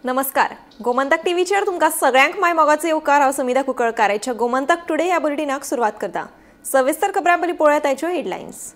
नमस्कार, गोमंतक टीव्हीचेर तुमकां सगळ्यांक my मोगाचो येवकार. हांव समिधा कुंकळकार. आयच्या गोमंतक टुडे ह्या बुलेटिनाक सुरवात करता. सविस्तर खबरां पयलीं पळोवया आयच्यो हेडलायन्स.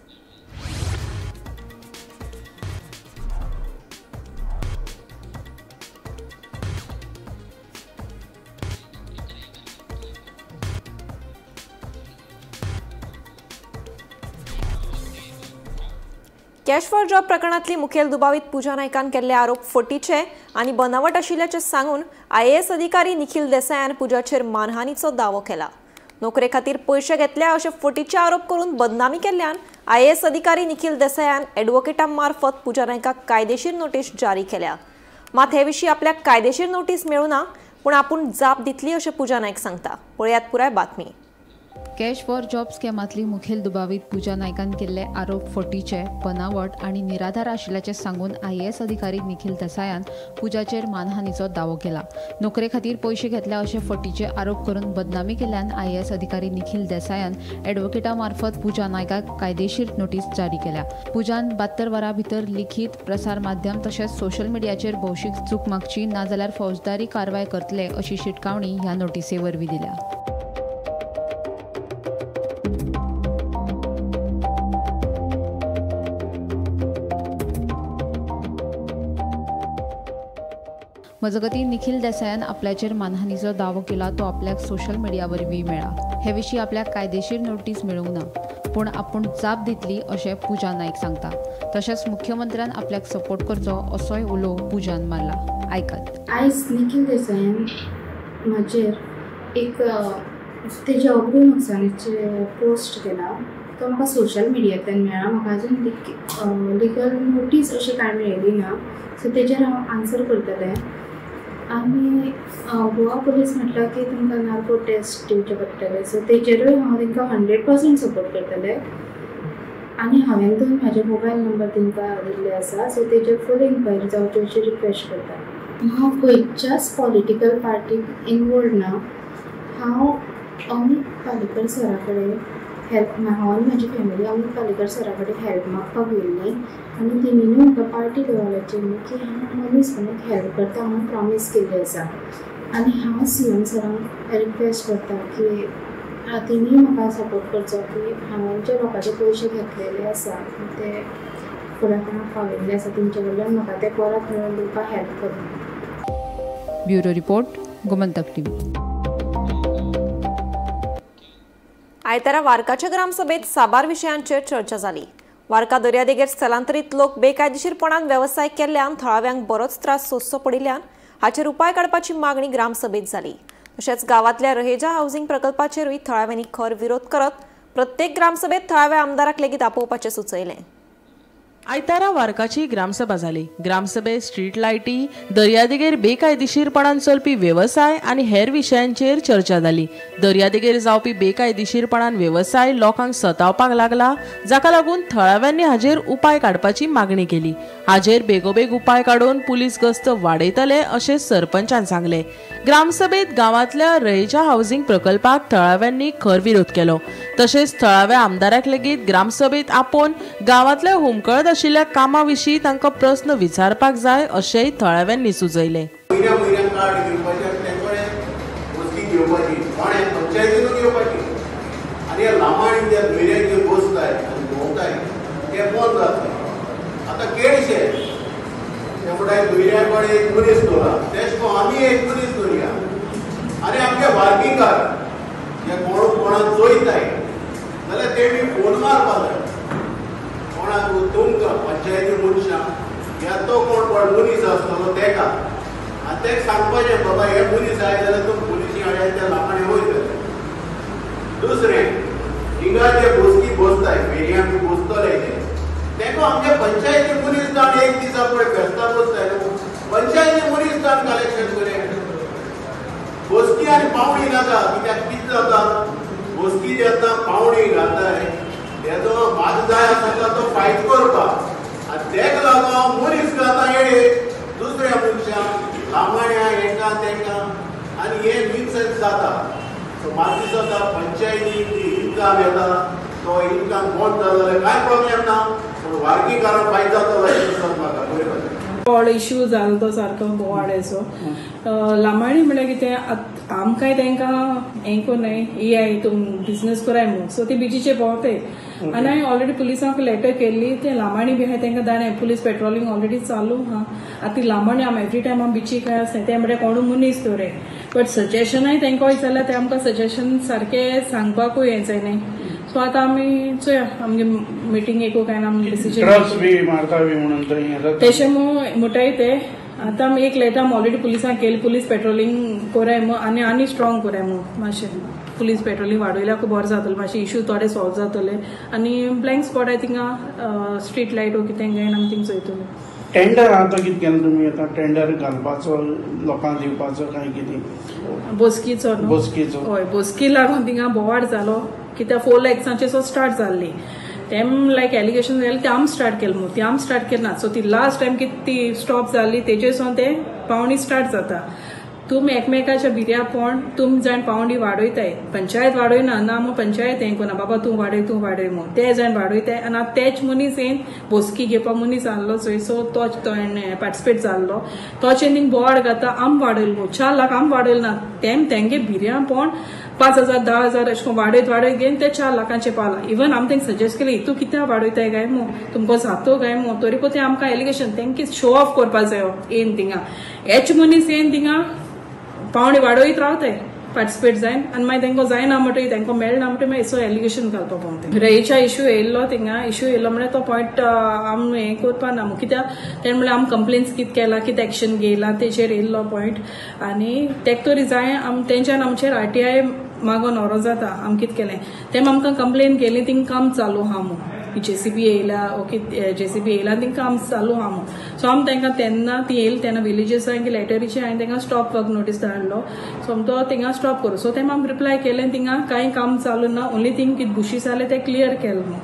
कॅश फॉर जॉब प्रकरणातली मुखेल दुबावीत पूजा नायकान केल्ले आरोप फटीचे आनी बनावट आशिल्ल्याचें सांगून आयएएस अधिकारी निखिल देसायान पूजाचेर मानहानीचो दावो केला. नोकरे खातीर पयशे घेतल्या अशे फटीचे आरोप करून बदनामी केल्ल्यान आयएएस अधिकारी निखिल देसायान एडवोकेटा मार्फत पूजा नायकाक कायदेशीर नोटीस जारी केल्या. मात हे विशीं आपल्याक कायदेशीर नोटीस मेळूना, पूण आपूण जाप दितली अशें पूजा नायक सांगता. पळयात पुराय बातमी. कॅश फॉर जॉब स्कॅमांतली मुखेल दुबावीत पूजा नायकान केल्ले आरोप फटीचे, बनावट आनी निराधार आशिल्ल्याचें सांगून आयएएस अधिकारी निखिल देसायान पूजाचेर मानहानीचो दावो केला. नोकरे खातीर पयशे घेतल्या अशे फटीचे आरोप करून बदनामी केल्ल्यान आयएएस अधिकारी निखिल देसायान एडवोकेटा मार्फत पूजा नायकाक कायदेशीर नोटीस जारी केल्या. पूजान 72 वरां भितर लिखीत प्रसार माध्यम तशेंच सोशल मिडियाचेर भौशीक चूक मागची, नाजाल्यार फौजदारी कारवाय करतले अशी शिटकावणी ह्या नोटीसे वरवीं दिल्या. मजगतीं निखिल देसायान आपल्याचेर मानहानीचो दावो केला तो आपल्याक सोशल मिडिया वरवीं मेळ्ळा. हे विशीं आपल्याक कायदेशीर नोटीस मेळूंक ना, पूण आपूण जाप दितली अशें पूजा नायक सांगता. तशेंच मुख्यमंत्र्यान आपल्याक सपोर्ट करचो असोय उलो पूजान मारला. आयकात. आयज निखिल देसायान म्हाजेर एक तेजे अब्रू नुकसानीचे पोस्ट केला. तो म्हाका सोशल मिडियांतल्यान मेळ्ळा. म्हाका अजून लिगल नोटीस अशी कांय मेळ्ळी ना, सो तेजेर हांव आन्सर करतलें. आनी गोवा पुलीस म्हटल्यार की तुमकां नार्को टेस्ट दिवचे पडटले, सो तेजेरूय हांव तांकां 100% सपोर्ट करतलें. आनी हांवें दोन म्हाजे मोबायल नंबर तांकां दिल्ले आसा, सो तेजेर फूल इन्क्वायरी जावची अशी रिक्वेस्ट करता. हांव खंयच्याच पॉलिटिकल पार्टीक इनवॉल्व ना. हांव अमीत पालेकर सरा कडेन हेल्प, हांव आनी म्हाजी फॅमिली अमीत पालेकर सरा कडेन हेल्प मागपाक गेल्ली आनी तेणीनूय म्हाका पार्टी लेवलाचेर न्हू की हांव मनीस म्हणून हेल्प करता म्हणून प्रॉमीस केल्ली आसा. आनी हांव सीएम सरांक रिक्वेस्ट करता की तेणीय म्हाका सपोर्ट करचो की हांवें जे लोकांचे पयशे घेतलेले आसा ते फुडें कोणाक पावयल्ले आसा तेंचे कडल्यान म्हाका ते परत मेळोवन दिवपाक हेल्प करूं. Bureau report, Gomantak TV. आयतारा वार्काच्या ग्रामसभेत साबार विशयांचेर चर्चा जाली. वार्का दर्यादेगेर स्थलांतरीत लोक बेकायदेशीरपणान वेवसाय केल्ल्यान थळाव्यांक बरोच त्रास सोंसचो पडिल्ल्यान हाचेर उपाय काडपाची मागणी ग्रामसभेत जाली. तशेंच गांवांतल्या रहेजा हावसिंग प्रकल्पाचेरूय थळाव्यांनी खर विरोध करत प्रत्येक ग्रामसभेत थळाव्या आमदाराक लेगीत आपोवपाचें सुचयलें. आयतारा वार्काची ग्रामसभा जाली. ग्रामसभेत स्ट्रीट लायटी, दर्यादेगेर बेकायदेशीरपणान चलपी वेवसाय आनी हेर विशयांचेर चर्चा जाली. दर्यादेगेर जावपी बेकायदेशीरपणान वेवसाय लोकांक सतावपाक लागला, जाका लागून थळाव्यांनी हाजेर उपाय काडपाची मागणी केली. हाजेर बेगोबेग उपाय काडून पुलीस गस्त वाडयतले अशें सरपंचान सांगलें. ग्रामसभेत गांवांतल्या रहेजा हावसिंग प्रकल्पाक थळाव्यांनी खर विरोध केलो. तशेंच थळाव्या आमदाराक लेगीत ग्रामसभेत आपोवन गांवांतल्या हुमकळत आशिल्ल्या कामा विशीं तांकां प्रस्न विचारपाक जाय अशेंय थळाव्यांनी सुचयलें. कोणाक तुमकां पंचायती मनशां या तो कोण पण मनीस आसतलो तेका आनी तेका सांगपाचें बाबा हे मनीस आयले जाल्यार तुमी पुलिशी हाडया त्या लांबाणे वयतले. दुसरें, हिंगा जे बसकी बसताय फेरयां बी बसतले ते तेका आमच्या पंचायती मनीस जावन एक दिसा पळय फेस्तां बसताय पंचायती मनीस जावन कलेक्शन करूया. बसकी आनी पावणी नाका, कित्याक कितें जाता बसकी जेन्ना पावणी घालताय तेजो म्हाका जाय आसता तो फायट करपाक आनी तेका लागून मनीस घालता येडे दुसऱ्या मनशांक लांबाण्या हेका तेका आनी हे मिनसेन्स जाता. सो म्हाका दिसता पंचायती इनकम येता तो इनकम बंद जालो जाल्यार कांय प्रॉब्लेम ना, पूण वार्कीकारांक फायदो जातलो अशें दिसता म्हाका. बरें. व्हड इश्यू जालो तो सारको बोवाळेचो. लामाणी म्हणल्यार कितें आमकांय तांकां हें कोन्नाय ही I तुम बिजनेस कराय म्हूण, सो ती बिचीचे भोंवताय. आनी हांवें ऑलरेडी पुलिसांक लेटर केल्ली, ते लामाणी बी आहाय तांकां दाणे पुलीस पेट्रोलिंग ऑलरेडी चालू आहा. आतां ती लामाणी आमी एवरी टायम आमी बिचीक काय आसता ते म्हणल्यार कोणूय मनीस दवरे, बट सजेशनय तांकां जाल्यार ते आमकां सजेशन सारकें सांगपाकूय हें जायना. सो आतां आमी चोया आमगे मिटींग एकू काय ना आमी डिसिजन तशें म्हणटाय ते. आतां आमी एक लेटर आमी ऑलरेडी पुलिसांक केली, पुलीस पेट्रोलिंग कोराय म्हूण आनी आनी स्ट्रॉंग कोराय म्हूण, मातशें पुलीस पेट्रोलिंग वाडयल्यार खूब बरें जातलें, मातशें इश्यू थोडे सॉल्व जातले आनी ब्लँक स्पॉट आहाय थिंगा स्ट्रीट लायट वो कितें घेवन आमी थिंग चोयतले. टेंडर आतां कितें केलें तुमी? आतां टेंडर घालपाचो लोकांक दिवपाचो काय कितें? बोस्कीचो न्हू, बोस्कीचो हय, बोस्की लागून थिंगा बोवाळ जालो कित्याक 4 लॅक्सांचे सो स्टार्ट जाल्ली तेम लायक एलिगेशन जालें ते आम स्टार्ट केलें म्हूण, ती आम स्टार्ट केली ना. सो ती लास्ट टायम कितें ती स्टॉप जाल्ली तेजेर सावन ते पावणी स्टार्ट जाता. तुमी एकमेकाच्या भिऱ्या पोण तुमी जाण पावंडी वाडयताय, पंचायत वाडयना ना म्हूण पंचायत हें कोना बाबा तूं वाडय तूं वाडय म्हूण, ते जाण वाडयताय. आनी आतां तेच मनीस येन बोस्की घेवपा मनीस आहलो चोय, सो तो पार्टिसिपेट जाल्लो तोच थिंग बोवाळ घाता आम वाडयल म्हूण 4 लाख आम वाडयल ना, तेम तेंगे भिऱ्या पोण 5,000 10,000 अशें करून वाडयत वाडयत घेवन ते 4 लाखांचे पावला. इवन आमी तांकां सजेस्ट केलें हितू कित्याक वाडयताय काय म्हूण, तुमकां जातो काय म्हूण, तरी पण ते आमकां एलिगेशन तांकां शो ऑफ करपा जायो येन थिंगा. हेच मनीस येन थिंगा पावणे वाडयत रावताय पार्टिसिपेट जायन आनी मागीर तांकां जायना म्हणटकीर तांकां मेळना म्हणटकीर मागीर सो एलिगेशन घालपा पावता. रेच्या इश्यू येयल्लो थिंगा, इश्यू येयल्लो म्हणल्यार तो पॉयंट आमी हें करपा ना कित्याक तेणें म्हणल्यार आमी कंप्लेन्स कितें केला कितें एक्शन घेयला तेजेर येयल्लो पॉयंट. आनी तेका तरी जाय आम तेंच्यान आमचेर RTI मागोन व्हरो जाता आमी कितें केलें तेम आमकां कंप्लेन केली थिंग काम चालू आहा म्हूण, JCB येयला ओके JCB येयला थिंग काम चालू आहा म्हूण. सो आमी तांकां तेन्ना ती येयली तेन्ना विलेजर्सांक लेटरीचे हांवें तांकां स्टॉप वर्क नोटीस धाडलो, सो आमी तो थिंगा स्टॉप करूं. सो तेम आमी रिप्लाय केलें थिंगा कांय काम चालू ना, ओनली थिंग कितें बुशीस जालें तें क्लियर केलें म्हूण.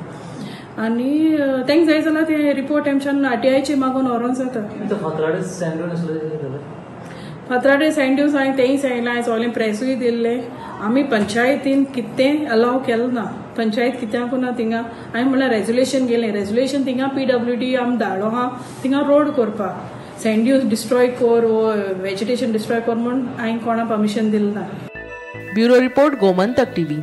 आनी तांकां जाय जाल्यार ते रिपोर्ट आमच्यान RTIचे मागून व्हरोन जाता. फातराडे सँड ड्यूज हांवें तेंय सांगलां, हांवें सगळें प्रेसूय दिल्लें. आमी पंचायतीन कितें अलाव केलें ना, पंचायत कित्याक ना थिंगा हांवें म्हणल्यार रेजोल्युशन गेलें, रेजोल्युशन थिंगा PWD आमी धाडलो आहा थिंगा रोड करपाक, सँड ड्यूज डिस्ट्रॉय कर वो वेजिटेशन डिस्ट्रॉय कर म्हूण हांवें कोणा परमिशन दिलें ना. Bureau report, Gomantak TV.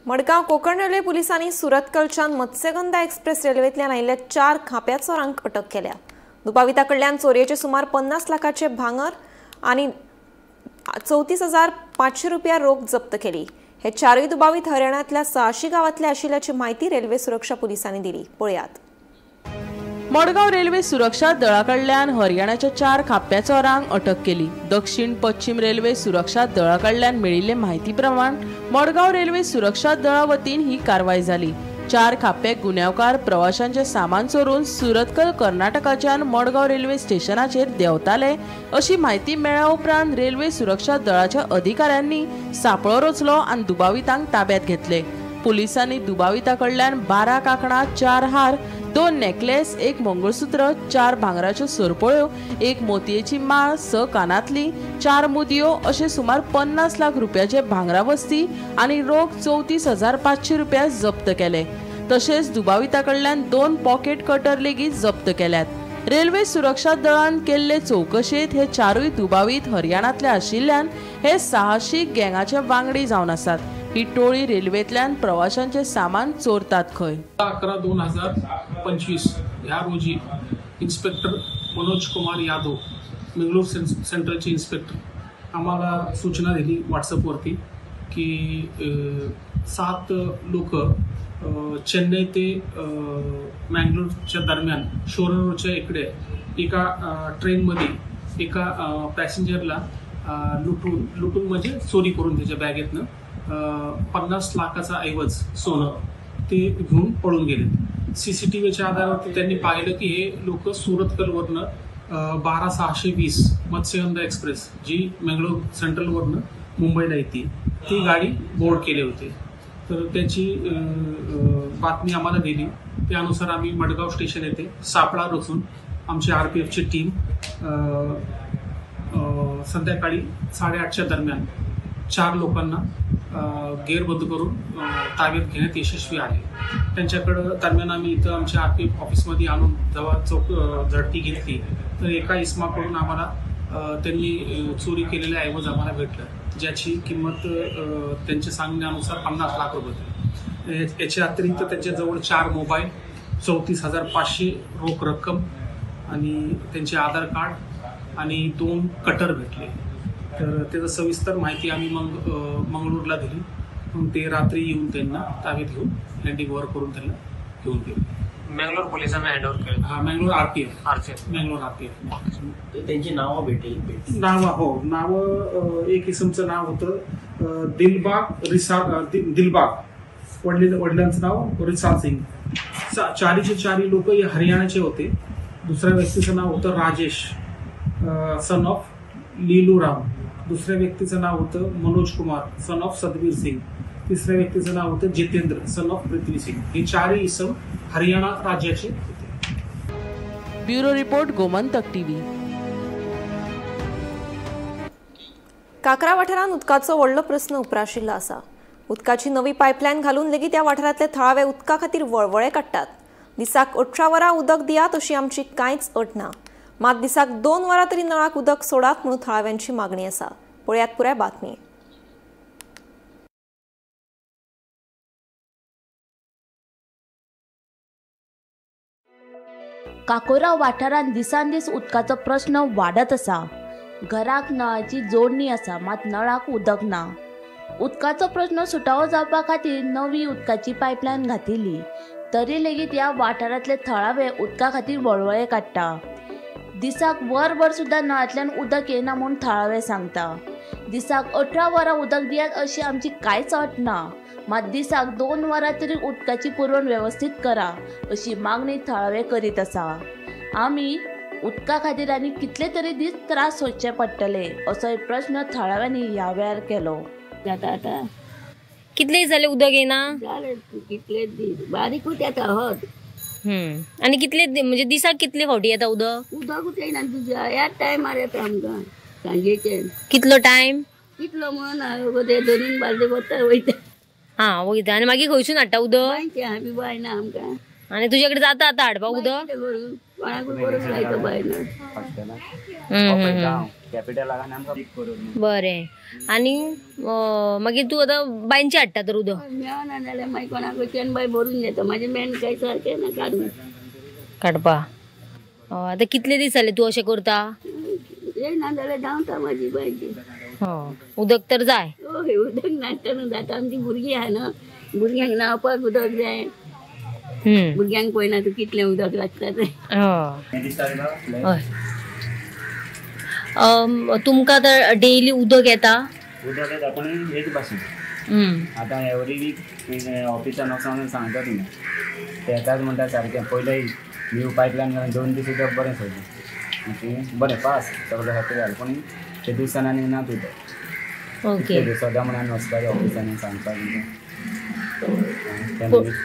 Madgaon Konkan railway पुलिसांनी सुरतकलच्यान मत्स्यगंधा एक्सप्रेस रेल्वेंतल्यान आयिल्ल्या 4 खांप्या चोरांक अटक केल्या. दुबाविता कडल्यान चोरयेचे सुमार 50 लाखाचे भांगर आनी 34,500 रुपया रोख जप्त केली. हे चारूय दुबावीत हरियाणांतल्या 6 गांवांतले आशिल्ल्याची माहिती रेल्वे सुरक्षा पुलिसांनी दिली. पळयात. मडगांव रेल्वे सुरक्षा दळा कडल्यान हरियाणाच्या 4 खांप्या चोरांक अटक केली. दक्षिण पश्चिम रेल्वे सुरक्षा दळा कडल्यान मेळिल्ले माहिती प्रमाण मडगांव रेल्वे सुरक्षा दळा वतीन ही कारवाय जाली. 4 खांपे गुन्यांवकार प्रवाशांचे सामान चोरून सुरतकल कर्नाटकाच्यान मडगांव रेल्वे स्टेशनाचेर देंवताले अशी माहिती मेळ्ळ्या उपरांत रेल्वे सुरक्षा दळाच्या अधिकाऱ्यांनी सापळो रचलो आनी दुबावितांक ताब्यात घेतले. पुलिसांनी दुबाविता कडल्यान 12 कांकणां, 4 हार, 2 नेकलेस, 1 मंगळसूत्र, 4 भांगराच्यो सरपळ्यो, 1 मोतयेची माळ, 6 कानांतली, 4 मुदयो अशे सुमार 50 लाख रुपयाचे भांगरा वस्ती आनी रोख 34,500 रुपया जप्त केले. तशेंच दुबाविता कडल्यान 2 पॉकेट कटर लेगीत जप्त केल्यात. रेल्वे सुरक्षा दळान केल्ले चवकशेंत हे चारूय दुबावीत हरियाणांतले आशिल्ल्यान हे साहसी गँगाचे वांगडी जावन आसात. ही टोळी रेल्वेंतल्यान प्रवाशांचे सामान चोरतात खंय. 11/2025 ह्या रोजी इन्स्पेक्टर मनोज कुमार यादव, मंगळूर सेंट्रलचे इन्स्पेक्टर, आम्हाला सूचना दिली व्हॉट्सअपवरती की 7 लोक चेन्नई ते मँगलोरच्या दरम्यान शोरनूरच्या इकडे एका ट्रेनमध्ये एका पॅसेंजरला लुटून म्हणजे चोरी करून त्याच्या बॅगेतनं 50 लाखाचा ऐवज सोनं ते घेऊन पळून गेले. CCTVच्या आधारावरती त्यांनी पाहिलं की हे लोक सुरतकलवरनं 12620 मत्स्यगंधा एक्सप्रेस जी मंगळूर सेंट्रलवरनं मुंबईला येते ती गाडी बोर्ड केले होते. तर त्याची बातमी आम्हाला दिली. त्यानुसार आम्ही मडगाव स्टेशन येथे सापळा रचून आमची RPFची टीम संध्याकाळी 8:30च्या दरम्यान 4 लोकांना गेरबंद करून ताब्यात घेण्यात यशस्वी आले. त्यांच्याकडं दरम्यान आम्ही इथं आमच्या आर पी एफ ऑफिसमध्ये आणून जेव्हा झडती घेतली तर एका इसमाकडून आम्हाला त्यांनी चोरी केलेल्या ऐवज आम्हाला भेटलं, ज्याची किंमत त्यांच्या सांगण्यानुसार 50 लाख रुपये होते. याच्या अतिरिक्त त्यांच्याजवळ 4 मोबाईल, 34,500 रोख रक्कम आणि त्यांचे आधार कार्ड आणि 2 कटर भेटले. तर त्याचं सविस्तर माहिती आम्ही मग मंगळूरला दिली. मग ते रात्री येऊन त्यांना ताब्यात घेऊन हँडिंग ओव्हर करून त्यांना घेऊन गेले. मंगलोर पोलिसांना हँड ओव्हर केलं. हां, मंगलोर आरपीएफ, मंगलोर आरपीएफ. त्यांची नावं भेटेल? नावं, हो, नावं एक इसमचं नाव होतं दिलबाग रिसा, दिलबाग, वडिलांचं नाव रिसाल सिंग. चारीचे चारी लोक हे हरियाणाचे होते. दुसऱ्या व्यक्तीचं नाव होतं राजेश सन ऑफ लीलूराम. दुसऱ्या व्यक्तीचं नाव होतं मनोज कुमार सन ऑफ सदवीर सिंग. तिसऱ्या व्यक्तीचं नाव होतं जितेंद्र सन ऑफ पृथ्वी सिंग. हे चारही इसम हरियाणा राज्याचे होते. Bureau report, Gomantak TV. Kakra वाठारांत उदकाचो व्हडलो प्रस्न उप्राशिल्लो आसा. उदकाची नवी पायपलायन घालून लेगीत ह्या वाठारांतले थळावे उदका खातीर वळवळे काडटात. दिसाक 18 वरां उदक दियात अशी आमची कांयच अट ना, मात दिसाक 2 वरां तरी नळाक उदक सोडात म्हणून थळाव्यांची मागणी आसा. पळयात पुराय बातमी. काकोरा वाठारांत दिसान दीस उदकाचो प्रश्न वाडत आसा. घराक नळाची जोडणी आसा, मात नळाक उदक ना. उदकाचो प्रश्न सुटावो जावपा खातीर नवी उदकाची पायपलायन घातिल्ली, तरी लेगीत ह्या वाठारांतले थळावे उदका खातीर वळवळे काडटा. दिसाक वरभर सुद्दां नळांतल्यान उदक येना म्हूण थळावे सांगता. दिसाक 18 वरां उदक दियात अशी आमची कांयच अट ना, मात दिसाक 2 वरां तरी उदकाची पुरवण वेवस्थीत करा अशी मागणी थळावे करीत आसा. आमी उदका खातीर आनी कितले तरी दीस त्रास सोंसचे पडटले असोय प्रश्न थळाव्यांनी ह्या वेळार केलो. जाता आतां कितले जाले उदक येना? जाले कितले दीस बारीकूच येता हत. आनी कितले म्हणजे दिसाक कितले फावटी येता उदक? उदकूच येयना तुज्या ह्याच टायमार येता आमकां सांजेचे. कितलो टायम? कितलो म्हणून ते 2 बालदे वता वयता. हां वयता. आनी मागीर खंयसून हाडटा उदक? बांयचें आमी बांय ना आमकां. आनी तुजे कडेन जाता आतां हाडपाक उदक? कोणाकूय करूंक लायता बांय ना. बरें. आनी मागीर तूं आतां बांयचें हाडटा तर उदक? मेळना जाल्यार मागीर कोणाकडच्यान बांय भरून घेता. म्हाजें मेन काय सारकें ना काडून काडपा. आतां कितले दीस जाले तूं अशें करता? येयना जाल्यार धांवता म्हाजी बांयची. उदक तर जाय. हय, उदक नासतना जाता. आमची भुरगीं आहा न्हू, भुरग्यांक न्हांवपाक उदक जाय. भुरग्यांक पळयना तूं कितलें उदक लागता तें. हय. तुमकां आतां डेली उदक येता? उदक येता पूण हेच भाशेन आतां एवरी वीक ऑफिसान वचोन सांगता तुमी ते येताच म्हणटा सारकें. पयलें न्यू पायपलायन घालून 2 दीस उदक बरें सोडलें, बरें पास सगळें सारकें जालें, पूण ते दिसान आनी ना उदक. ओके. सदां म्हणून आमी वचपाचें ऑफिसांनी सांगपाक.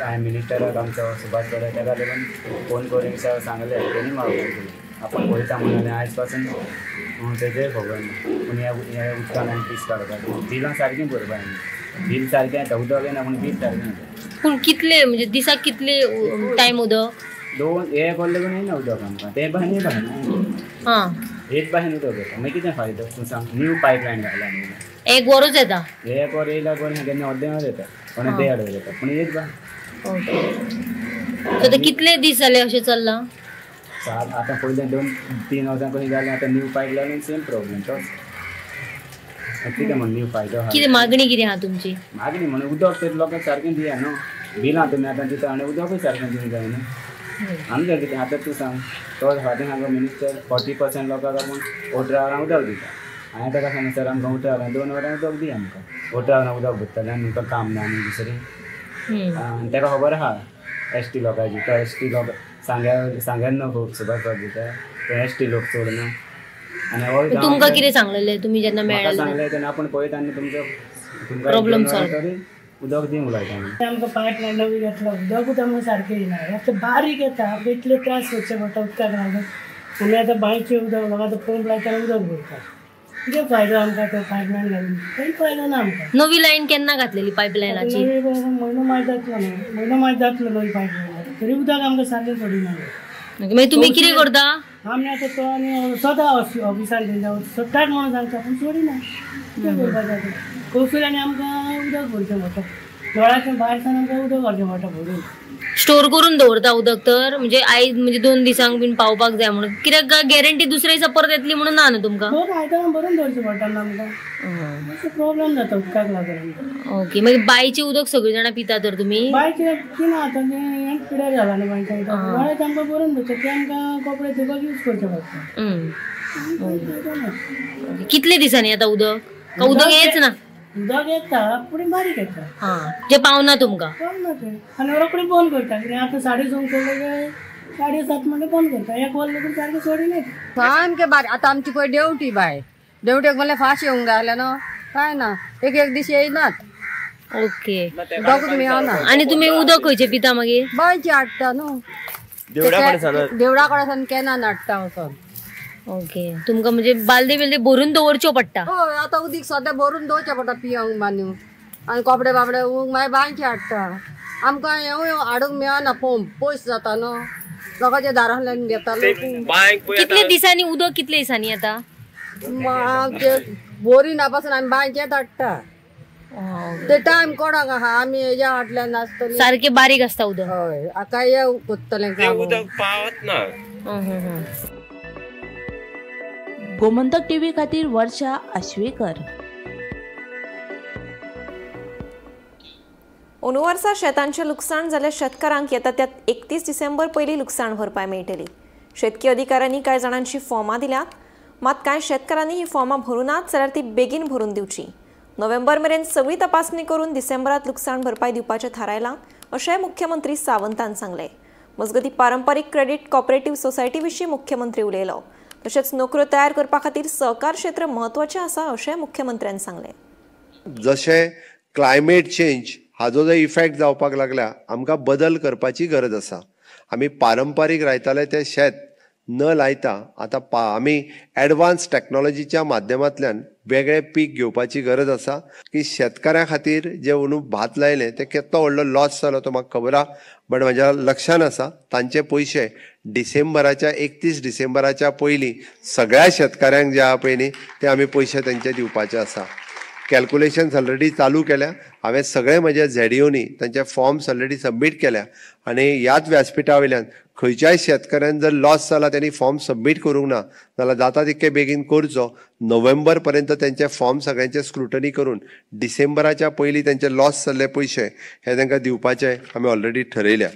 हांवें मिनिस्टराक आमचो सुभाष गडे ताका लागून फोन करून सांगलें, तेणी म्हाका फोन केलो आपूण पळयता म्हणून. आयज पासून तेजेर खबर ना. पूण ह्या उदकान आमी पीस काडपाक बिलां सारकीं भरपा आमी. बील सारकें येता, उदक येना पूण बील सारकें येता. पूण कितले म्हणजे दिसाक कितले टायम उदक? 2 एक वर लागून येयना उदक आमकां. ते भाशेन हे भाशेन हां हेच भाशेन उदक येता. मागीर कितें फायदो तूं सांग? न्यू पायपलायन घातला एक वरूच येता. एक वर येयल्यार बरें, केन्ना अर्दें वर येता, कोणा देड वर येता, पूण एक बा. ओके. कितले दीस जाले अशें चल्लां? आतां पयलें 2-3 वर्सां कशें जालें, आतां न्यू पायपलायन सेम प्रॉब्लेम तोच. कितें म्हण न्यू फायदो? कितें मागणी कितें आहा तुमची? मागणी म्हणून उदक तर लोकांक सारकें दिया न्हू. बिलां तुमी आतां दिता आनी उदकूय सारकें दिवंक जाय न्हू. आमचें कितें आतां तूं सांग, तो फाटीं सांगो मिनिस्टर 40% लोकांक आपूण 18 वरां उदक दिता. हांवें ताका सांगलें सर आमकां 18 वरां 2 वरां उदक दी आमकां. 18 वरां उदक भरतलें आनी तुमकां काम ना आनी दुसरें. आनी ताका खबर आहा एस टी लोकांची. तो एस टी लोक सांग्यार न्हू सुभाष बाब दिता, तो एस टी लोक चड न्हू. आनी तुमकां कितें सांगलेलें तुमी जेन्ना मेळ्ळे? सांगलें तेन्ना आपूण पळयता आनी तुमचो प्रॉब्लम सॉल्व उदक दिवंक लायता. आमकां पायपलायन नवी घेतला, उदकूच आमकां सारकें येना. आतां बारीक येता, आमकां इतले त्रास करचे पडटा उदकाक लागून. आमी आतां बांयचें उदक लोक आतां पंप लायता आनी उदक भरता. कितें फायदो आमकां तो पायपलायन घालून? कांय फायदो ना आमकां. नवी लायन केन्ना घातलेली पायपलायनाची? नवी म्हयनो मात जातलो न्हू, म्हयनो मात जातलो नवी पायपलायन, तरी उदक आमकां सारकें सोडिना. मागीर तुमी कितें करता? आमी आतां तो आनी सदां ऑफिसान तेंच्या सोडटात म्हणून सांगता, पूण सोडिना. कितें करपाचें आतां? कौसूर आनी आमकां उदक भरचें पडटा, नळाचें भायर सावन आमकां उदक व्हरचें पडटा भरून. स्टोर करून दवरता उदक तर म्हणजे आयज म्हणजे 2 दिसांक बीन पावपाक जाय म्हणून, कित्याक गॅरंटी दुसऱ्या दिसा परत येतली म्हणून ना न्हू तुमकां? आयदनां भरून दवरचें पडटा न्हू आमकां, मातसो प्रॉब्लम जाता उदकाक लागून आमकां. ओके, मागीर बांयचें उदक सगळीं जाणां पिता तर तुमी? बांयचें पिना आतां, तें पिड्यार जाला न्हू बांयचें उदक. नळाचें आमकां भरून दवरचें, तें आमकां कपडे धुवपाक यूज करचें पडटा. कितले दिसांनी येता उदक? उदक येच ना? उदक येता पूण बारीक येता. जे पावना तुमकां? पावना तें, आनी रोखडें बंद करता. कित्याक आतां 6:30 सोडलें काय 7:30 म्हणल्यार बंद करता, एक वर लेगीत सारकें सोडिनात. सामकें बारीक. आतां आमची पळय देवटी बाय, देवटेक म्हणल्यार फास्ट येवंक जाय आसलें न्हू, कांय ना, एक एक दीस येयनात. ओके, उदकूच मेळना. आनी तुमी उदक खंयचें पिता मागीर? बांयचें हाडटा न्हू, देवळा कडेन सावन कॅनान हाडटा वचोन. ओके, तुमकां म्हणजे बालदे बिल्दे भरून दवरच्यो पडटा? हय, आतां उदीक सद्या भरून दवरचें पडटा पिवंक बांदून, आनी कपडे बापडे उंक मागीर बांयचे हाडटा. आमकां हेंवूय हाडूंक मेळना, पंप पयस जाता न्हू, लोकांच्या दारांतल्यान घेता लोक. कितले दिसांनी उदक, कितले दिसांनी येता? बोरिंगा पासून आमी बांयचेच हाडटा, ते टायम कोणाक आहा, आमी हेज्या हाडल्यान नासतली. सारकें बारीक आसता उदक? हय, आतां हे कोत्तलें उदक पावत ना. गोमंतक टीव्ही खातीर वर्षा आश्वेकर. अंदू वर्सा शेतांचें लुकसाण जाल्ल्या शेतकारांक येता त्या 31 डिसेंबर पयलीं लुकसाण भरपाय मेळटली. शेतकी अधिकाऱ्यांनी कांय जाणांची फॉर्मां दिल्यात, मात कांय शेतकारांनी ही फॉर्मां भरूं नात जाल्यार ती बेगीन भरून दिवची. नोव्हेंबर मेरेन सगळी तपासणी करून डिसेंबरात लुकसाण भरपाय दिवपाचें थारायलां अशेंय मुख्यमंत्री सावंतान सांगलें. मजगतीं पारंपारीक क्रेडीट कॉपरेटिव्ह सोसायटी विशीं मुख्यमंत्री उलयलो. तशेंच नोकऱ्यो तयार करपा खातीर सहकार क्षेत्र म्हत्वाचें आसा अशें मुख्यमंत्र्यान सांगलें. जशें क्लायमेट चेंज हाजो जो इफेक्ट जावपाक लागला, आमकां बदल करपाची गरज आसा. आमी पारंपारीक रायताले ते शेत न लायता आतां आमी एडवान्स टॅक्नोलॉजीच्या माध्यमांतल्यान वेगळे पीक घेवपाची गरज आसा. की शेतकाऱ्यां खातीर जे अंदू भात लायलें तें केदो व्हडलो लॉस जालो तो म्हाका खबर आहा, बट म्हज्या लक्षान आसा तांचे पयशे डिसेंबराच्या 31 डिसेंबराच्या पयलीं सगळ्या शेतकाऱ्यांक जे आहा पळय न्ही ते आमी पयशे तांचे दिवपाचे आसा. कॅल्कुलेशन्स ऑलरेडी चालू केल्या, हांवें सगळे म्हज्या झेडीओनी तांचे फॉर्म्स ऑलरेडी सबमीट केल्या आनी ह्याच व्यासपिठा वयल्यान खंयच्याय शेतकऱ्यान जर लॉस जाला त्यांनी फॉर्म सबमीट करूंक ना जाल्यार जाता तितके बेगीन करचो. नोव्हेंबर पर्यंत त्यांचे फॉर्म सगळ्यांचे स्क्रुटनी करून डिसेंबराच्या पयलीं त्यांचे लॉस जाल्ले पयशे हे तांकां दिवपाचे आमी ऑलरेडी ठरयल्या.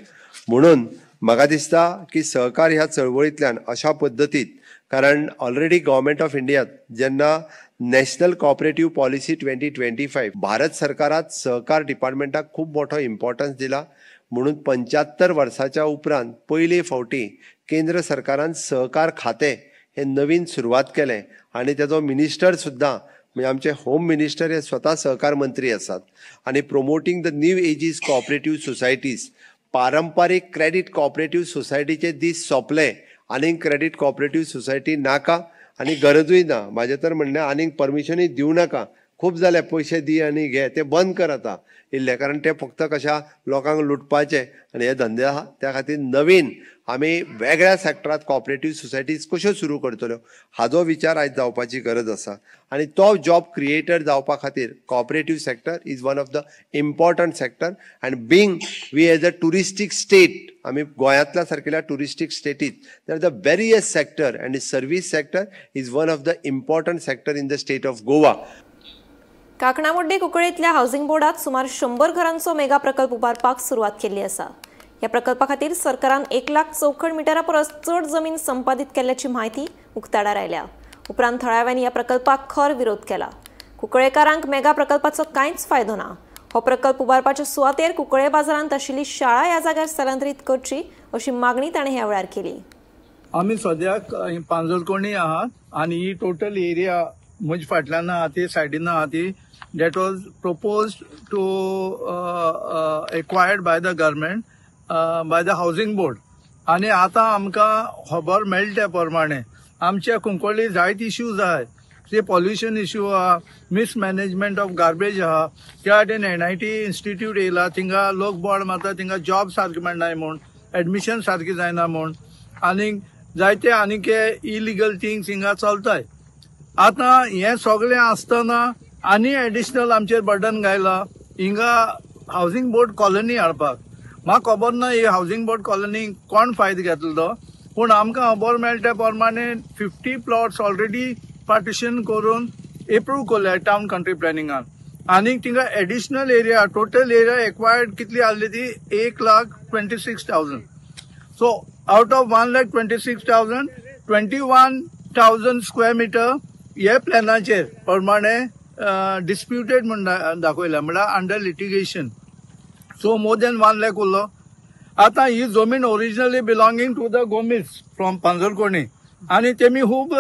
म्हणून म्हाका दिसता की सहकार ह्या चळवळींतल्यान अशा पद्दतीत, कारण ऑलरेडी गव्हर्मेंट ऑफ इंडियात जेन्ना नॅशनल कॉपरेटिव्ह पॉलिसी 2025 भारत सरकारात सहकार डिपार्टमेंटाक खूब मोठो इम्पॉर्टन्स दिला, म्हणून 75 वर्साच्या उपरांत पयले फावटी केंद्र सरकारान सहकार खातें हे नवीन सुरवात केलें आनी तेजो मिनिस्टर सुद्दां म्हणजे आमचे होम मिनिस्टर हे स्वता सहकार मंत्री आसात. आनी promoting the new ages cooperative societies, पारंपारीक क्रेडीट कॉपरेटिव्ह सोसायटीचे दीस सोंपले, आनीक क्रेडीट कॉपरेटिव्ह सोसायटी नाका आनी गरजूय ना. म्हाजें तर म्हणणें आनीक परमिशनूय दिवं नाका, खूब जाले पयशे दी आनी घे, ते बंद कर आतां इल्ले, कारण ते फक्त कशा लोकांक लुटपाचे आनी हे धंदे आहा. त्या खातीर नवीन आमी वेगळ्या सेक्टरांत कॉपरेटिव्ह सोसायटीज कश्यो सुरू करतल्यो हाजो विचार आयज जावपाची गरज आसा. आनी तो जॉब क्रिएटर जावपा खातीर cooperative sector is one of the important sector. And being we as a touristic state, आमी गोंयांतल्या सारकेल्या touristic स्टेटीत there the various sector and service sector is one of the important sector in the state of Goa. Kaknamoddi कुंकळींतल्या housing बोर्डात सुमार 100 घरांचो mega प्रकल्प उबारपाक सुरवात केल्ली आसा. ह्या प्रकल्पा खातीर सरकारान 1 लाख चौखण मिटरा परस चड जमीन संपादीत केल्ल्याची म्हायती उक्ताडार आयल्या. उपरांत थळाव्यांनी ह्या प्रकल्पाक खर विरोध केला. कुंकळेकारांक मेगा प्रकल्पाचो कांयच फायदो ना. हो प्रकल्प उबारपाच्या सुवातेर कुंकळे बाजारांत आशिल्ली शाळा ह्या जाग्यार स्थलांतरीत करची अशी मागणी ताणें ह्या वेळार केली. आमी सद्याक पांजरकोणी आहात आनी ही टोटल एरिया म्हज्या फाटल्यान आहा ती सायडीन आहा ती that was proposed to acquired by the government by the housing board. आनी आतां आमकां खबर मेळटा त्या प्रमाणे आमच्या कुंकळ्ळी जायते इश्यूज आहात. ते पॉल्युशन इश्यू आहा, मिसमॅनेजमेंट ऑफ गार्बेज आहा. त्या वाटेन NIT institute येयला, थिंगा लोक बोड मारता, थिंगा जॉब सारके मेळनाय म्हूण, एडमिशन सारकें जायना म्हूण, आनीक जायते आनीक इलिगल थिंग्स हिंगा चलताय. आतां हें सगळें आसतना आनी एडिशनल आमचेर बर्डन घायला हिंगा हावजींग बोर्ड कॉलनी हाडपाक. म्हाका खबर ना ही हावजींग बोर्ड कॉलनी कोण फायदो घेतलो तो, पूण आमकां खबर मेळटा त्या प्रमाणे 50 प्लॉट्स ऑलरेडी पार्टिशन करून एप्रूव केल्या टावन कंट्री प्लॅनिंगान. आनीक थिंगा additional area, total area acquired कितली आहली ती 1,26,000. So out of 1,26,000 21,000 square metre हे प्लॅनाचेर प्रमाणे डिस्प्युटेड म्हूण दाखयला, म्हळ्यार under litigation. So more than 1 lakh उरलो. आतां ही जमीन originally belonging to the Gomes from Panjurkoni, आनी तेमी खूब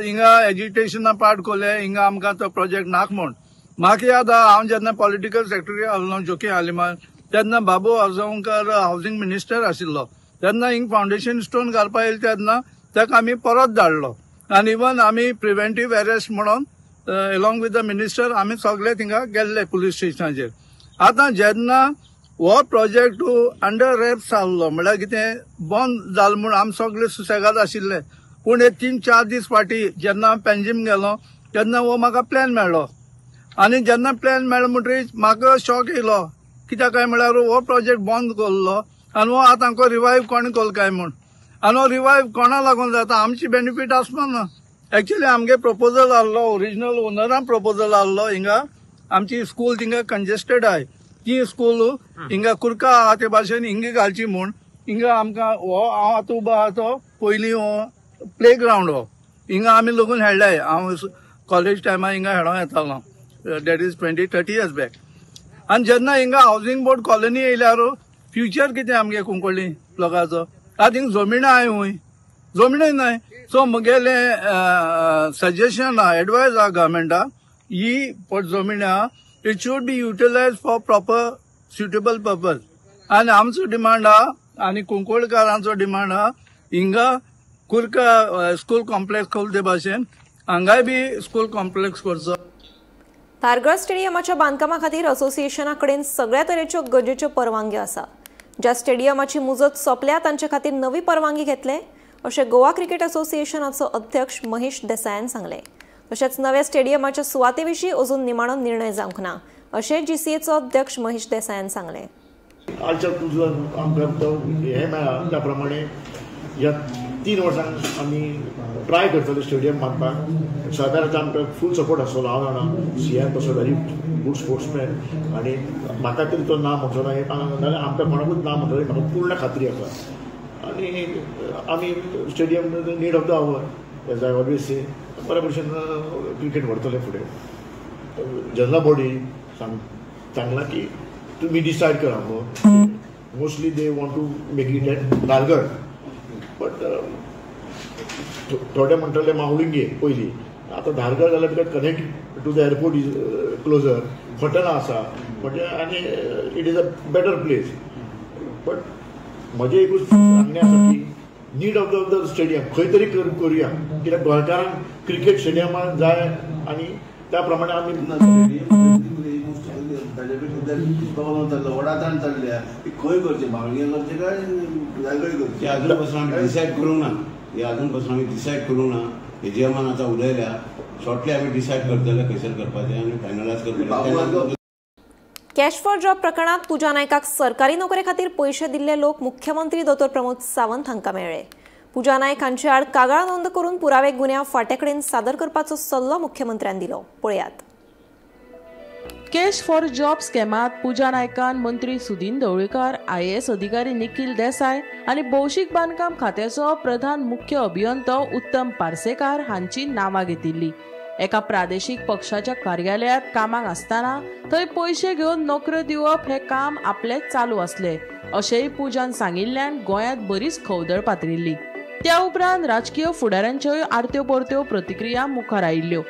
हिंगा एजिटेशना पार्ट कोले, हिंगा आमकां तो प्रोजेक्ट नाक म्हूण. म्हाका याद आहा, हांव जेन्ना पॉलिटिकल सेक्रेटरी आसलो जोकी हालिमान, तेन्ना बाबू आजगांवकर हावजींग मिनिस्टर आशिल्लो, तेन्ना हिंग फावंडेशन स्टोन घालपा येयले तेन्ना ताका आमी परत धाडलो. आनी इवन आमी प्रिवेंटीव अरेस्ट म्हणून एलॉंग विथ the minister आमी सगळे थिंगा गेल्ले पुलीस स्टेशनाचेर. आतां जेन्ना हो प्रोजेक्ट अंडर रॅप्स आहलो, म्हळ्यार कितें बंद जालो म्हूण आमी सगळे सुसेगाद आशिल्ले. पूण हे 3-4 दीस फाटीं जेन्ना हांव पेंजीम गेलो तेन्ना हो म्हाका प्लॅन मेळ्ळो. आनी जेन्ना प्लॅन मेळ्ळो म्हणटकीर म्हाका शॉक येयलो, कित्याक काय म्हळ्यार हो प्रोजेक्ट बंद केल्लो आनी हो आतां आमकां रिवायव कोणें केलो काय म्हूण. आनी हो रिवायव कोणा लागून जाता, आमची बेनिफीट आसपा ना. एक्चुअली आमगे प्रपोजल आहलो, ओरिजिनल ओनरान प्रपोजल आहलो, हिंगा आमची स्कूल थिंगा कंजेस्टेड आहाय, ती स्कूल हिंगा कुर्का आहा ते भाशेन हिंगा घालची म्हूण. हिंगा आमकां हो हांव आतां उबो आहा तो पयलीं हो प्ले ग्रावंड हो हिंगा आमी लगून हेडलाय. हांव कॉलेज टायमार हिंगा हेडों येतालो, that is 20-30 years back. आनी जेन्ना हिंगा हावजींग बोर्ड कॉलनी येयल्यार फ्युचर कितें आमगे कुंकळ्ळी लोकांचो, आतां हिंगा जमीन आहाय हूंय, जमिनूय नाय. सो म्हगेलें सजेशन आहा, एडवायज आहा गव्हर्मेंटाक, ही पट जमीन आहा it should be utilise for proper suitable purpose. आनी आमचो डिमांड आहा आनी कुंकळकारांचो डिमांड आहा, हिंगा कुर्का स्कूल कॉम्प्लेक्स खोल ते भाशेन हांगाय बी स्कूल कॉम्प्लेक्स करचो. धारगळ स्टेडियमाच्या बांदकामा खातीर असोसिएशना कडेन सगळ्या तरेच्यो गरजेच्यो परवानग्यो आसा. ज्या स्टेडियमाची मुजत सोंपल्या तांचे खातीर नवी परवानगी घेतले अशें गोवा क्रिकेट असोसिएशनाचो अध्यक्ष महेश देसायान सांगलें. तशेंच नव्या स्टेडियमाच्या सुवाते विशीं अजून निमाणो निर्णय जावंक ना अशें जीसीएचो अध्यक्ष महेश देसायान सांगलें. आजच्या तुजो आमकां हें मेळ्ळा त्या प्रमाणे ह्या 3 वर्सांक आमी ट्राय करतले स्टेडियम बांदपाक. सरकाराचो आमकां फूल सपोर्ट आसतलो. हांव जाणा सीएम तसो व्हेरी गूड स्पोर्ट्समॅन आनी म्हाका तरी तो ना म्हणचो ना, नाल्यार आमकां कोणाकूच ना म्हणटलो म्हाका पूर्ण खात्री आसा. आनी आमी stadium need of the hour as I always say, बऱ्या भशेन क्रिकेट व्हरतले फुडें. जनरल बॉडी सांगलां की तुमी डिसायड करा, mostly they want to make it at Dhargal, but थोडे म्हणटले मावलिंगे पयलीं, आतां धारगळ जाल्यार because connect to the airport is closer, हॉटेलां आसा म्हणजे आनी it is a better place. But म्हजें एकूच सांगणें आसा की नीड ऑफ the stadium खंय तरी करुया, कित्याक गोंयकारांक क्रिकेट स्टेडियमान जाय आनी त्या प्रमाणे आमी वडाताण चल्ल्या ती खंय करचें, मावलिंगे करचें काय धारगळ करचें, अजून पसून आमी डिसायड करूंक ना. हे अजून पसून आमी डिसायड करूंक ना. एजीएमान आतां उलयल्या, शॉर्टली आमी डिसायड करतले खंयसर करपाचें आनी फायनलायज करपाचें. कॅश फॉर जॉब प्रकरणात पूजा नायकाक सरकारी नोकरे खातीर पयशे दिल्ले लोक मुख्यमंत्री दोतोर प्रमोद सावंत हांकां मेळ्ळे. पूजा नायक हांचे आड कागाळ नोंद करून पुरावे गुन्यांव फांट्याकडेन सादर करपाचो सल्लो मुख्यमंत्र्यान दिलो. पळयात. कॅश फॉर जॉब स्कॅमात पूजा नायकान मंत्री सुदीन ढवळीकार, IAS अधिकारी निखील देसाय आनी भौशीक बांदकाम खात्याचो प्रधान मुख्य अभियंतो उत्तम पार्सेकार हांची नांवां घेतिल्ली. एका प्रादेशीक पक्षाच्या कार्यालयात कामाक आसतना थंय पयशे घेवन नोकऱ्यो दिवप हे काम आपले चालू आसले अशेंय पूजान सांगिल्ल्यान गोंयांत बरीच खवदळ पातळिल्ली. त्या उपरांत राजकीय फुडाऱ्यांच्योय आरत्यो परत्यो प्रतिक्रिया मुखार आयिल्ल्यो.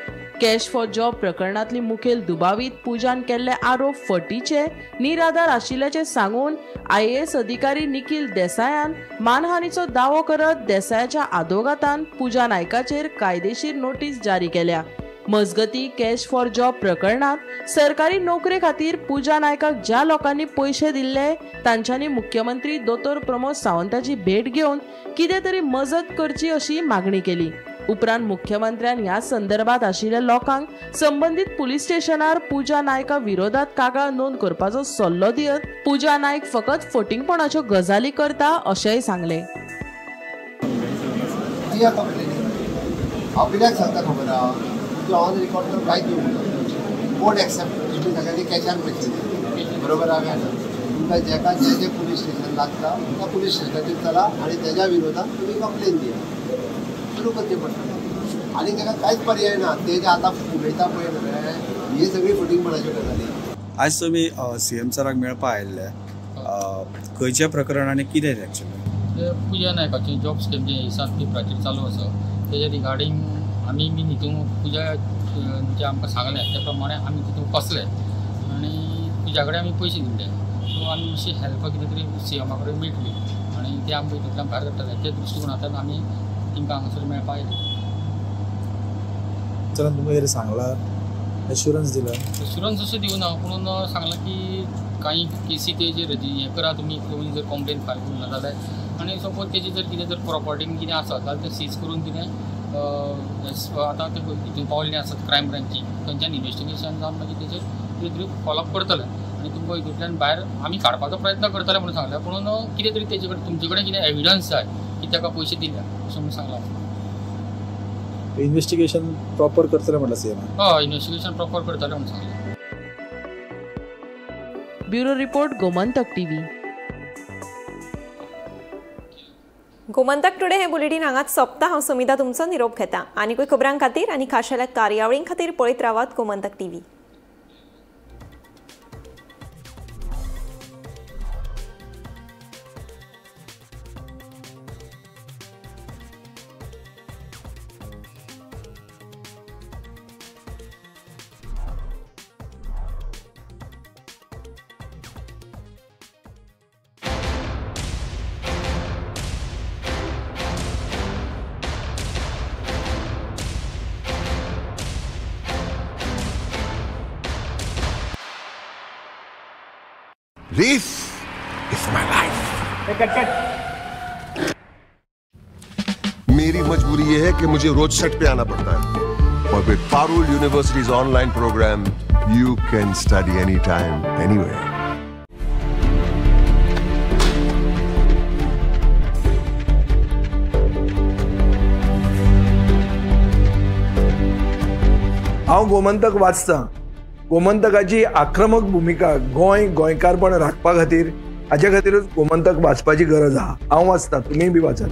कॅश फॉर जॉब प्रकरणांतली मुखेल दुबावीत पूजान केल्ले आरोप फटीचे, निराधार आशिल्ल्याचें सांगून IAS अधिकारी निखील देसायान मानहानीचो दावो करत देसायाच्या आदोगातान पूजा नायकाचेर कायदेशीर नोटीस जारी केल्या. मजगती कॅश फॉर जॉब प्रकरणात सरकारी नोकरे खातीर पूजा नायकाक ज्या लोकांनी पयशे दिल्ले तांच्यांनी मुख्यमंत्री दोतोर प्रमोद सावंताची भेट घेवन कितें तरी मजत करची अशी मागणी केली. उपरांत मुख्यमंत्र्यान ह्या संदर्भात आशिल्ल्या लोकांक संबंदीत पुलीस स्टेशनार पूजा नायका विरोधात कागाळ नोंद करपाचो सल्लो दियत पूजा नायक फकत फटींगपणाच्यो गजाली करता अशेंय सांगलें. ऑन रिकॉर्ड तर कांयच दिवंक कोर्ट एक्सेप्ट तुमी सगळ्यांनी कॅशान पयशे दिले बरोबर आहा ना. तुमकां जेका जे जे पुलीस स्टेशन लागता त्या पुलीस स्टेशनाचेर चला आनी तेज्या विरोधात तुमी कंप्लेन दिया, सुरू करचें पडटलें. आनी तेका कांयच पर्याय ना. ते जे आतां उलयता पळय न्हय हे सगळी फटींगपणाच्यो गजाली. आज तुमी सीएम सराक मेळपा आयिल्ले, खंयचें प्रकरण आनी कितें एक्चुअली? पूजा नायकाचें जॉब स्कॅम जें 7 पेपराचेर चालू आसा तेज्या रिगार्डींग आमी बीन हितून पूजा जे आमकां सांगलें त्या प्रमाणे आमी तितून फसले आनी पूजा कडेन आमी पयशे दिल्ले. सो आमी मातशी हेल्प कितें तरी सीएमा कडेन मेळटली आनी ते आमकां हितूंतल्यान भायर काडटले त्या दृश्टिकोणांतल्यान आमी तांकां हांगासर मेळपाक आयले. सरान तुमकां कितें सांगलां, एश्युरन्स दिला? एश्युरन्स अशें दिवना, पूण सांगलां की कांय केसी तेजेर हें करा तुमी, तुमी जर कंप्लेन फायल करूंक ना जाल्यार आनी सपोज तेजी जर कितें जर प्रॉपर्टीन कितें आसा जाल्यार तें सीज करून कितें आतां ते हितून पावल्ले आसात क्रायम ब्रांची थंयच्यान इन्वेस्टिगेशन जावन मागीर तेजेर कितें तरी फॉलोअप करतले आनी तुमकां हितूंतल्यान भायर आमी काडपाचो प्रयत्न करतले म्हणून सांगलें. पूण कितें तरी तेजे कडेन तुमचे कडेन कितें एविडन्स जाय की ताका पयशे दिल्या अशें म्हणून सांगलां. इन्वेस्टिगेशन प्रॉपर करतले म्हटलें सीएम? हय, इन्वेस्टिगेशन प्रॉपर करतले म्हणून सांगलें. Bureau report, Gomantak TV. Gomantak today हे बुलेटीन हांगाच सोंपता. हांव सुमिता तुमचो निरोप घेता. आनीकूय खबरां खातीर आनी खाशेल्या कार्यावळीं खातीर पळयत रावात Gomantak TV. This is my life. मेरी मजबूरी ये है कि मुझे रोज सेट पे आना पड़ता है, और with Parul University's online program, you can study anytime, anywhere. हांव गोमंतक वाचता. गोमंतकाची आक्रमक भूमिका गोंय गोंयकारपण राखपा खातीर हाजे खातीरूच गोमंतक वाचपाची गरज आहा. हांव वाचता, तुमी बी वाचात.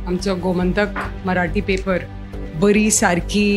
आमचो गोमंतक मराठी पेपर बरी सारकी